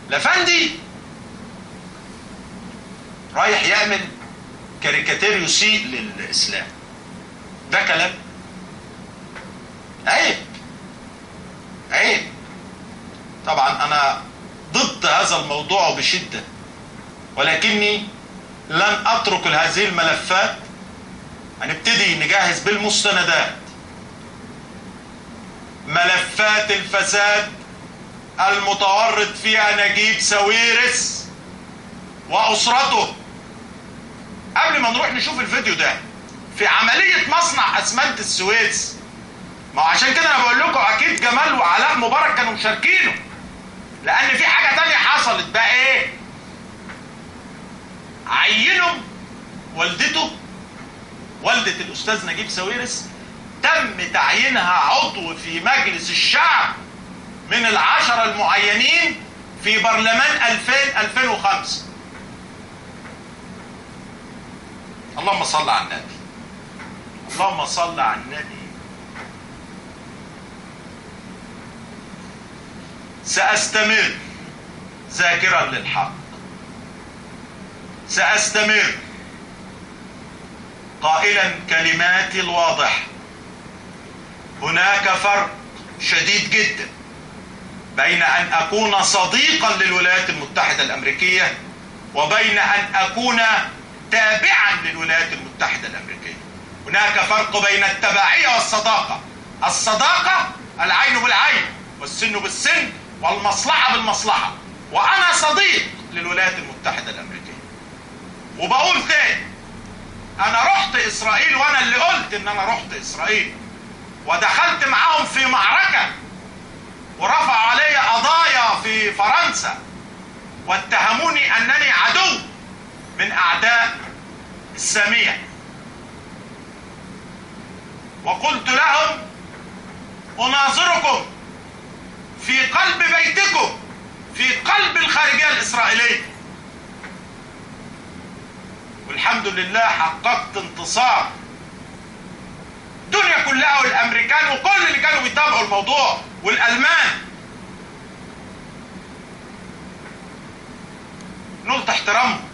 الافندي رايح يعمل كاريكاتير يسيء للاسلام. ده كلام عيب، عيب. طبعا انا ضد هذا الموضوع بشدة، ولكني لن اترك هذه الملفات. هنبتدي نجهز بالمستندات ملفات الفساد المتورط فيها نجيب ساويرس وأسرته. قبل ما نروح نشوف الفيديو ده في عملية مصنع أسمنت السويس، ما هو عشان كده أنا بقول لكم أكيد جمال وعلاء مبارك كانوا مشاركينه، لأن في حاجة تانية حصلت بقى. إيه؟ عينوا والدته، والدة الأستاذ نجيب ساويرس، تم تعيينها عضو في مجلس الشعب من ال10 المعينين في برلمان 2000-2005. اللهم صل على النبي، اللهم صل على النبي. سأستمر ذاكرا للحق، سأستمر قائلا كلماتي الواضحة. هناك فرق شديد جدا بين أن أكون صديقا للولايات المتحدة الأمريكية وبين أن أكون تابعا للولايات المتحدة الأمريكية. هناك فرق بين التبعية والصداقة. الصداقة العين بالعين والسن بالسن والمصلحة بالمصلحة، وأنا صديق للولايات المتحدة الأمريكية. وبقول تاني، أنا رحت إسرائيل وأنا اللي قلت إن أنا رحت إسرائيل ودخلت معاهم في معركة ورفعوا علي قضايا في فرنسا واتهموني أنني عدو من أعداء السامية، وقلت لهم أناظركم في قلب بيتكم، في قلب الخارجية الإسرائيلية. والحمد لله حققت انتصار. الدنيا كلها والأمريكان وكل اللي كانوا بيتابعوا الموضوع والألمان نلت احترامهم،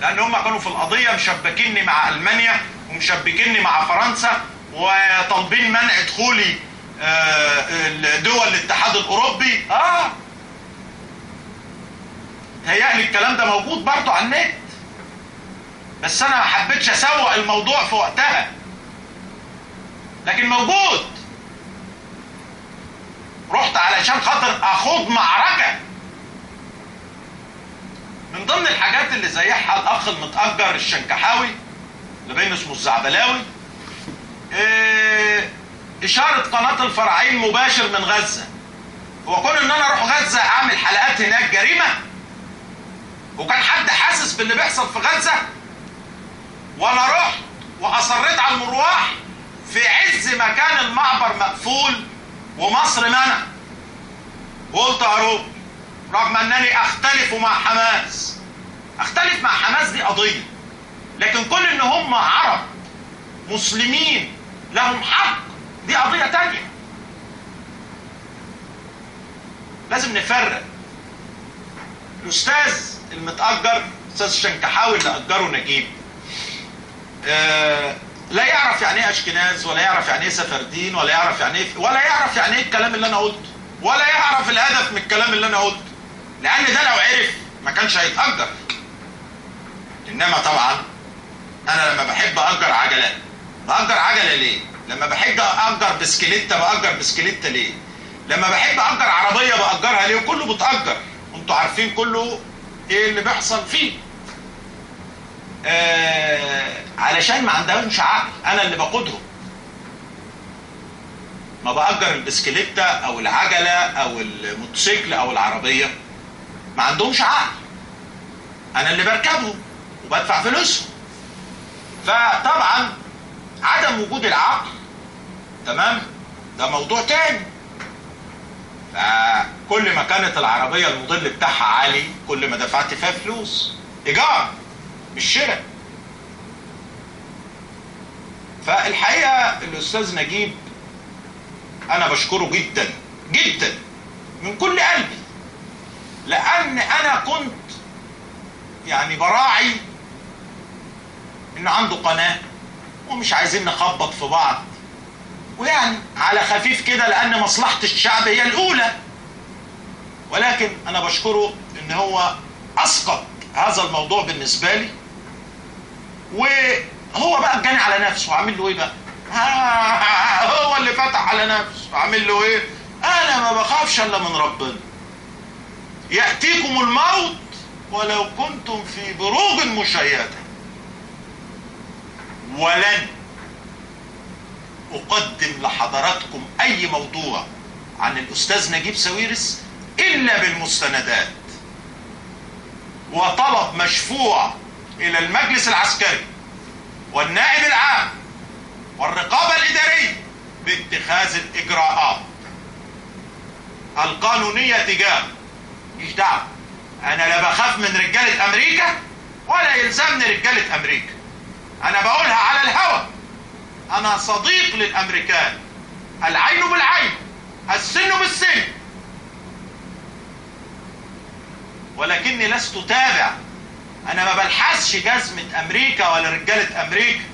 لأن هم كانوا في القضية مشبكيني مع ألمانيا ومشبكيني مع فرنسا وطالبين منع دخولي دول الاتحاد الأوروبي. تهيألي الكلام ده موجود برضه على النت، بس أنا ما حبيتش أسوق الموضوع في وقتها، لكن موجود. رحت علشان خاطر أخوض معركة. من ضمن الحاجات اللي زيحها الأخ المتأجر الشنكحاوي اللي بين اسمه الزعبلاوي، إشارة قناة الفرعين مباشر من غزة. هو كون إن أنا أروح غزة أعمل حلقات هناك جريمة؟ وكان حد حاسس باللي بيحصل في غزة؟ وأنا رحت وأصريت على المروح في عز ما كان المعبر مقفول ومصر منع، وقلت هروح رغم أنني أختلف مع حماس. أختلف مع حماس دي قضية، لكن كل إن هم عرب مسلمين لهم حق دي قضية تانية. لازم نفرق. الأستاذ المتأجر، الأستاذ الشنكحاوي اللي أجره نجيب، لا يعرف يعني ايه اشكناز، ولا يعرف يعني ايه سفردين، ولا يعرف يعني ايه، ولا يعرف يعني ايه الكلام اللي انا قلته، ولا يعرف الهدف من الكلام اللي انا قلته، لان ده لو عرف ما كانش هيتأجر. انما طبعا انا لما بحب اجر عجله بأجر عجله ليه؟ لما بحب اجر بسكليته بأجر بسكليته ليه؟ لما بحب اجر عربية بأجرها ليه؟ وكله بتأجر، وانتوا عارفين كله ايه اللي بيحصل فيه. علشان ما عندهمش عقل، انا اللي بقودهم. ما بأجر البسكليتة او العجلة او الموتوسيكل او العربية، ما عندهمش عقل، انا اللي بركبهم وبدفع فلوسهم. فطبعا عدم وجود العقل، تمام، ده موضوع تاني. فكل ما كانت العربية الموديل بتاعها عالي كل ما دفعت فيها فلوس ايجار مش شراء. فالحقيقة الاستاذ نجيب انا بشكره جدا جدا من كل يعني براعي ان عنده قناة ومش عايزين نخبط في بعض، ويعني على خفيف كده لان مصلحة الشعب هي الاولى. ولكن انا بشكره ان هو اسقط هذا الموضوع بالنسبة لي، وهو بقى اتجني على نفسه. عامل له ايه بقى؟ هو اللي فتح على نفسه. عامل له ايه؟ انا ما بخافش الا من ربنا. يأتيكم الموت ولو كنتم في بروج مشيدة. ولن أقدم لحضراتكم أي موضوع عن الأستاذ نجيب ساويرس إلا بالمستندات وطلب مشفوع إلى المجلس العسكري والنائب العام والرقابة الإدارية باتخاذ الإجراءات القانونية تجاهه. مش دعوة، أنا لا بخاف من رجالة أمريكا ولا يلزمني رجالة أمريكا. أنا بقولها على الهوى، أنا صديق للأمريكان، العين بالعين السن بالسن، ولكني لست تابع. أنا ما بلحسش جزمة أمريكا ولا رجالة أمريكا.